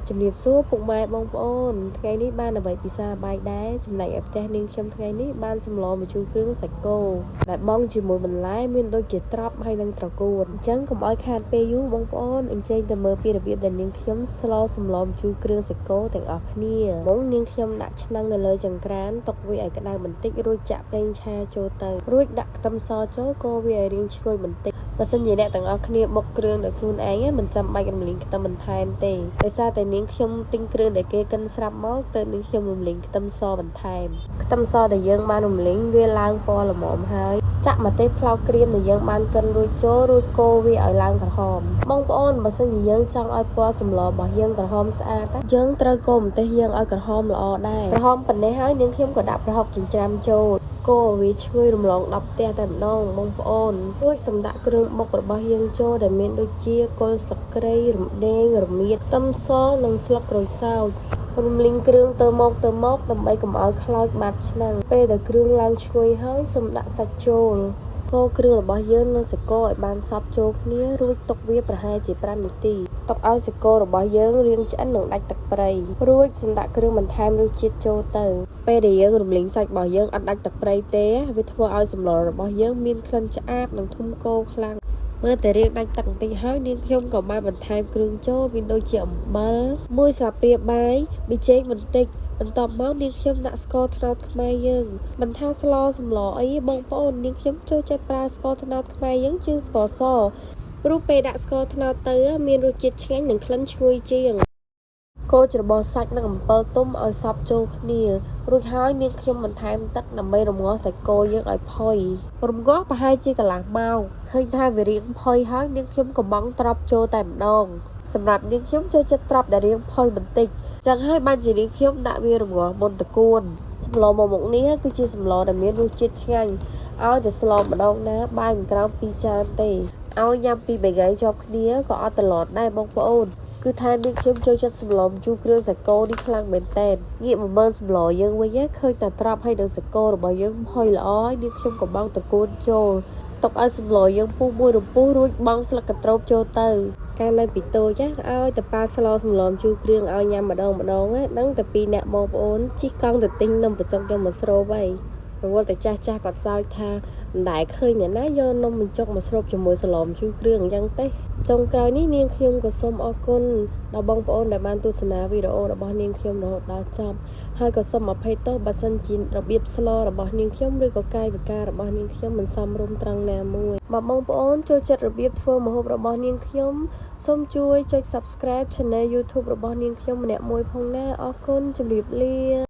ជំរាបសួរពុកម៉ែបងប្អូនថ្ងៃនេះបានអ្វីពិសាបាយដែរចំណែកឯផ្ទះនាងខ្ញុំថ្ងៃនេះបានសម្លម្ជូរគ្រឿងសាច់គោដែលបង់ជាមួយបន្លែមានដូចជាត្រប់ហើយនិងត្រកួនអញ្ចឹងកុំឲ្យខាតពេលយូរបងប្អូនអញ្ជើញទៅមើលពីរបៀបដែលនាងខ្ញុំស្លសម្លម្ជូរគ្រឿងសាច់គោទាំងអស់គ្នាមុននាងខ្ញុំដាក់ឆ្នាំងនៅលើចង្ក្រានទុកវាឲ្យក្តៅបន្តិចរួចចាក់ប្រេងឆាចូលទៅរួចដាក់ខ្ទឹមសចូលកូរវាឲ្យរាងឈ្ងុយបន្តិចបើសិនជាអ្នកទាំងអស់គ្នាបុកគ្រឿងដោយខ្លួនឯងមិនចាំបាច់រំលីងខ្ទឹមបន្ថែមទេដោយសារតែនាងខ្ញុំទិញគ្រឿងដែលគេកិនស្រាប់មកទៅនាងខ្ញុំរំលីងខ្ទឹមសបន្ថែមខ្ទឹមសដែលយើងបានរំលីងវាឡើងពណ៌ល្មមហើយចាក់ម្ទេសប្លោកក្រៀមដែលយើងបានកិនរួចចូលរួចកូរវាឲ្យឡើងក្រហមបងប្អូនបើសិនជាយើងចង់ឲ្យពណ៌សម្លរបស់យើងក្រហមស្អាតយើងត្រូវកូរម្ទេសយើងឲ្យក្រហមល្អដែរក្រហមប៉ុណ្ណេះហើយនាងខ្ញុំក៏ដាក់ប្រហុកចិញ្ច្រាំចូលកូរវាឈ្ងុយរំលង10ផ្ទះតែម្ដងបងប្អូនរួចសម្ដាក់គ្រឿងបុករបស់យើងចូលដែលមានដូចជាគល់ស្លឹកគ្រៃរំដេងរមៀតខ្ទឹមសនិងស្លឹកក្រូចសើចរំលីងគ្រឿងទៅមកទៅមកដើម្បីកុំឲ្យខ្លោចបាតឆ្នាំងពេលដែលគ្រឿងឡើងឈ្ងុយហើយសូមដាក់សាច់ចូលកូរគ្រឿងរបស់យើងនិងសាច់គោឲ្យបានសព្វចូលគ្នារួចទុកវាប្រហែលជា5នាទីទុកឲ្យសាច់គោរបស់យើងរាងឆ្អិននិងដាច់ទឹកប្រៃរួចសម្ដាក់គ្រឿងបន្ថែមរសជាតិចូលទៅពេលដែលយើងរំលីងសាច់របស់យើងអត់ដាច់ទឹកប្រៃទេវាធ្វើឲ្យសម្លរបស់យើងមានក្លិនឆ្អាបនិងធុំគោខ្លាំងមើលតែរៀងដាច់ទឹកបន្តិចហើយនាងខ្ញុំក៏បានបន្ថែមគ្រឿងចូលមានដូចជាអំបិលមួយស្លាបព្រាបាយប៊ីចេងបន្តិចបន្ទាប់មកនាងខ្ញុំដាក់ស្ករត្នោតខ្មែរយើងមិនថាស្លសម្លអីបងប្អូននាងខ្ញុំចូលចិត្តប្រើស្ករត្នោតខ្មែរយើងជាងស្ករសព្រោះពេលដាក់ស្ករត្នោតទៅមានរសជាតិឆ្ងាញ់និងក្លិនឈ្ងុយជាងកូរច្របល់សាច់និងអំពិលទុំឲ្យសព្វចូលគ្នារួចហើយនាងខ្ញុំបន្ថែមទឹកដើម្បីរំងាស់សាច់គោយើងឲ្យផុយរំងាស់ប្រហែលជាកន្លះម៉ោងឃើញថាវារាងផុយហើយនាងខ្ញុំក៏បង់ត្រប់ចូលតែម្ដងសម្រាប់នាងខ្ញុំចូលចិត្តត្រប់ដែលរាងផុយបន្តិចចឹងហើយបានជានាងខ្ញុំដាក់វារំងាស់មុនត្រកួនសម្លមកមុខនេះគឺជាសម្លដែលមានរសជាតិឆ្ងាញ់ឲ្យតែស្លម្ដងណាបាយមិនក្រោម2ចានទេឲ្យញ៉ាំពី3ថ្ងៃជាប់គ្នាក៏អត់ត្រឡប់ដែរបងប្អូនគឺថានាងខ្ញុំចូលចិត្តសម្លម្ជូរគ្រឿងសាច់គោនេះខ្លាំងមែនតើងាកមកមើលសម្លយើងវិញឃើញតែត្រប់ហើយនឹងសាច់គោរបស់យើងផុយល្អហើយនាងខ្ញុំក៏បង់ត្រកួនចូលទុកឲ្យសម្លយើងពុះមួយរំពុះរួចបង់ស្លឹកកន្ទ្រោបចូលទៅកាលនៅពីតូចឲ្យតែប៉ាស្លសម្លម្ជូរគ្រឿងឲ្យញ៉ាំម្ដងម្ដងដឹងតែពីអ្នកបងប្អូនជិះកង់ទៅទិញនំបញ្ចុកយកមកស្រូបហើយរវល់តែចាស់ចាស់គាត់សើចថាមិនដែលឃើញអ្នកណាយកនំបញ្ចុកមកស្រូបជាមួយសម្លម្ជូរគ្រឿងអញ្ចឹងទេចុងក្រោយនេះនាងខ្ញុំក៏សូមអរគុណដល់បងប្អូនដែលបានទស្សនាវីដេអូរបស់នាងខ្ញុំរហូតដល់ចប់ហើយក៏សូមអភ័យទោសបើសិនជារបៀបស្លរបស់នាងខ្ញុំឬក៏កាយវិការរបស់នាងខ្ញុំមិនសមរម្យត្រង់ណាមួយបើបងប្អូនចូលចិត្តរបៀបធ្វើម្ហូបរបស់នាងខ្ញុំសូមជួយចុច Subscribe Channel YouTube របស់នាងខ្ញុំម្នាក់មួយផងណាអរគុណជម្រាបលា។